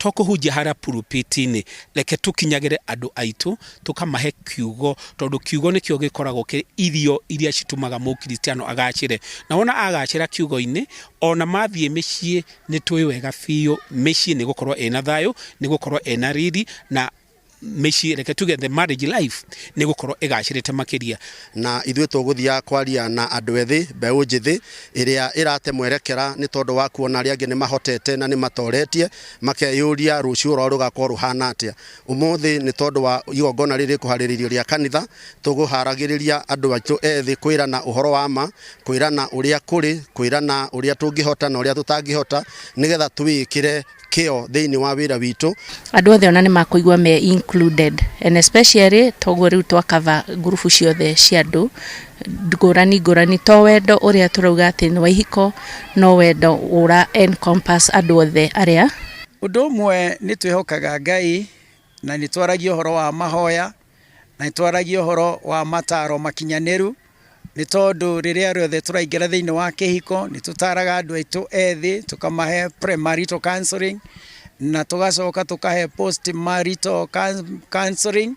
To kũhunjia harĩa pulpit-inĩ, reke tũkinyagĩre andũ aitũ, tũkamahe kiugo, tondũ kiugo nĩkĩo gĩkoragwo kĩ irio iria citũmaga mũkristiano agacĩre. Na wona agacĩra kiugo-inĩ, ona mathiĩ mĩciĩ nĩ tũĩ wega biũ mĩciĩ nĩ ĩgũkorwo ĩna thayũ, nĩ ĩgũkorwo ĩna riri, na mĩciĩ, reke tuge the marriage life nĩ ĩgũkorwo ĩgacĩrĩte makĩria. Na ithuĩ tũgũthiaga kwaria na andũ ethĩ, mbeũ njĩthĩ ĩrĩa ĩrate mwerekera nĩ tondũ wa kuona arĩa angĩ nĩ mahotete na nĩ matoretie, makeyũria rũciũ rwao rũgakorwo rũhana atĩa. Ũmũthĩ nĩ tondũ wa igongona rĩrĩ rĩkũharĩrĩrio rĩa kanitha, tũgũharagĩrĩria andũ aitũ ethĩ kwĩrana ũhoro wa ma, kwĩrana ũrĩa kũrĩ, kwĩrana ũrĩa tũngĩhota na ũrĩa tũtangĩhota, nĩgetha twĩĩkĩre kĩo thĩinĩ wa wĩra witũ. Andũ othe ona nĩ makũigua me included and especially toguo rĩu twa cover ngurubu ciothe cia andũ ngũrani ngũrani, to wendo ũrĩa tũrauga atĩ nĩ wa ihiko, no wendo ũra encompass andũ othe arĩa. Ũndũ ũmwe nĩ twĩhokaga Ngai na nĩ twaragia ũhoro wa mahoya na nĩ twaragia ũhoro wa mataro makinyanĩru, nĩ tondũ rĩrĩa rĩothe tũraingĩra thĩinĩ wa kĩhiko nĩ tũtaraga andũ aitũ ethĩ tũkamahe premarital counseling na tũgacoka tũkahe postmarital counseling.